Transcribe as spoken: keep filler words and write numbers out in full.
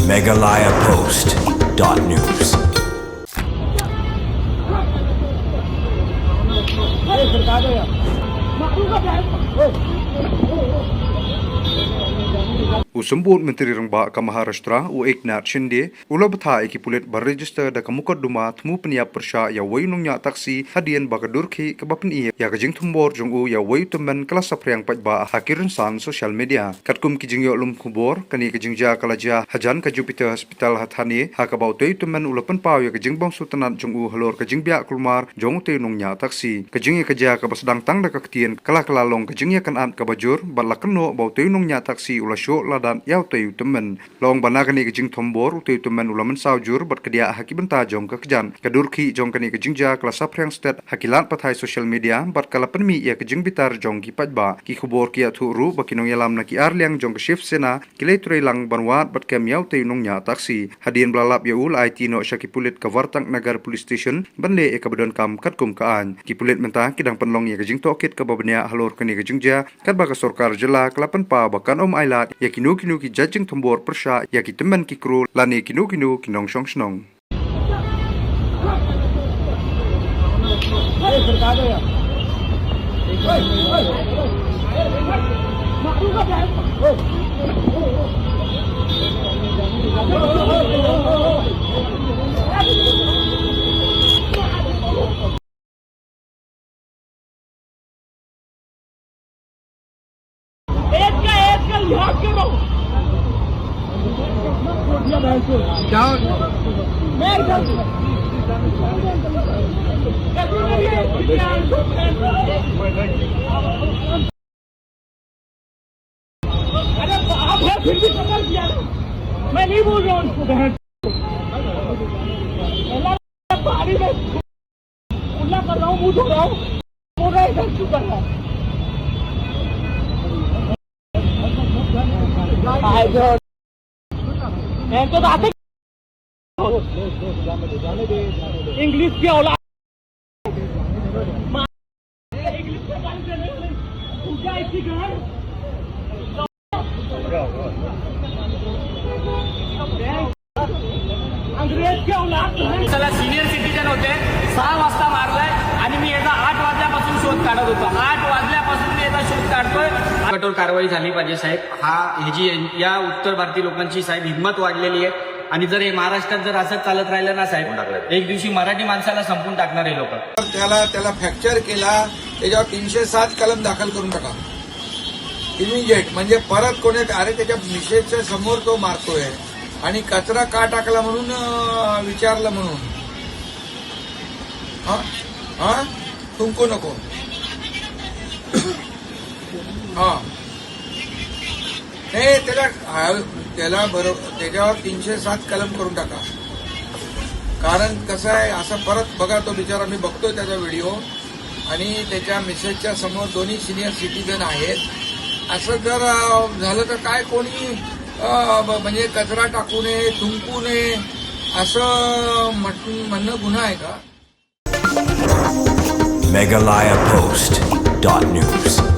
Meghalaya Post dot news. U Symbud Myntri Rangbah ka Maharashtra, u Eknath Shinde, u la bthah ïa ki pulit ban register da ka mukotduma thmu pynïap pyrshah ïa uwei u nongñiah taxi hadien ba ka dur khih kaba pyni ïa ka jingthombor jong u ïa uwei u tymmen ka la saphriang paidbah ha ki rynsan social media. Katkum ki jingïoh lum khubor, kane ka jingjia ka la jia hajan ka Jupiter Hospital ha Thane, ha kaba utei u tymmen u la pynpaw ïa ka jingbym sngewtynnad jong u halor ka jingbiah kulmar jong utei u nongñiah taxi. Ka jingïakajia kaba sdang tang da ka ktien ka la kylla long ka jingïakynad kaba jur, bad la kynnoh ba utei u nongñiah taxi u la shoh ladan ïa utei u tymmen. La ong ba na kane ka jingthombor, utei u tymmen u la mynsaw jur bad kdiah ha ki bynta jong ka kjat. Ka dur khih jong kane ka jingjia ka la saphriang stet ha ki lad pathai social media bad ka la pynmih ïa ka jingbitar jong ki paidbah. Ki khubor ki ïathuh ruh ba ki nongïalam na ki ar liang jong ka Shiv Sena ki la ïatrei lang ban wad bad kem ïa utei u nongñiah taxi. Hadien ba la lap ïa u, la aiti noh sha ki pulit ka Vartak Nagar Police Station ban leh ïa kaba donkam katkum ka aiñ. Ki pulit mynta ki dang pynlong ïa ka jingtohkit kaba bniah halor kane ka jingjia, katba ka sorkar jylla ka la pynpaw ba kan ym ailad ïa kino kino ki jait jingthombor pyrshah ïa ki tymmen ki kru lane kino kino ki nongshong shnong. एक का एक का लिहाज करो। क्या? मैं इधर से। अरे, आप हैं, फिर भी कत्ल किया ना। मैं नहीं बोल रहा हूँ उसको बहन। अल्लाह, पानी में कुल्ला कर रहा हूँ, मुंह धो रहा हूँ, बोल रहा है, इधर क्यों कर रहा है? आए थे और मैं तो आते इंग्लिश के औलाद। इंग्लिश के गाली देने वाले, पूजा इसी घर। अंग्रेज के औलाद तो है। त्याला सिनियर सिटीजन होते, सहा वाजता मारलाय आणि मी याचा आठ वाजल्यापासून शोध काढत होतो. आठ वाजल्यापासून मी याचा शोध काढतोय. कठोर कारवाई झाली पाहिजे साहेब. हा, हे जी या उत्तर भारतीय लोकांची साहेब हिंमत वाढलेली आहे. आणि जर हे महाराष्ट्रात जर असंच चालत राहिलं ना साहेब, टाकलं. एक दिवशी मराठी माणसाला संपून टाकणार हे लोक. त्याला त्याला फ्रॅक्चर केला, त्याच्यावर तीनशे सात कलम दाखल करून टाका इमिजिएट. म्हणजे परत कोणी, अरे, त्याच्या मिसेसच्या समोर तो मारतोय आणि कचरा का टाकला म्हणून अं, विचारलं म्हणून. हा, हा, तुमको नको. हा, नाही, त्याला हा, त्याला बरोबर त्याच्यावर तीनशे सात कलम करून टाका. कारण कसं आहे, असं परत बघा, तो बिचारा, मी बघतोय त्याचा व्हिडिओ, आणि त्याच्या मिसेसच्या समोर दोन्ही सिनियर सिटीजन आहेत. असं जर अं, झालं तर काय कोणी अं, ब- म्हणजे कचरा टाकू नये, थुंकू नये, असं म्हट- म्हणणं गुन्हा आहे का? Meghalaya Post dot news.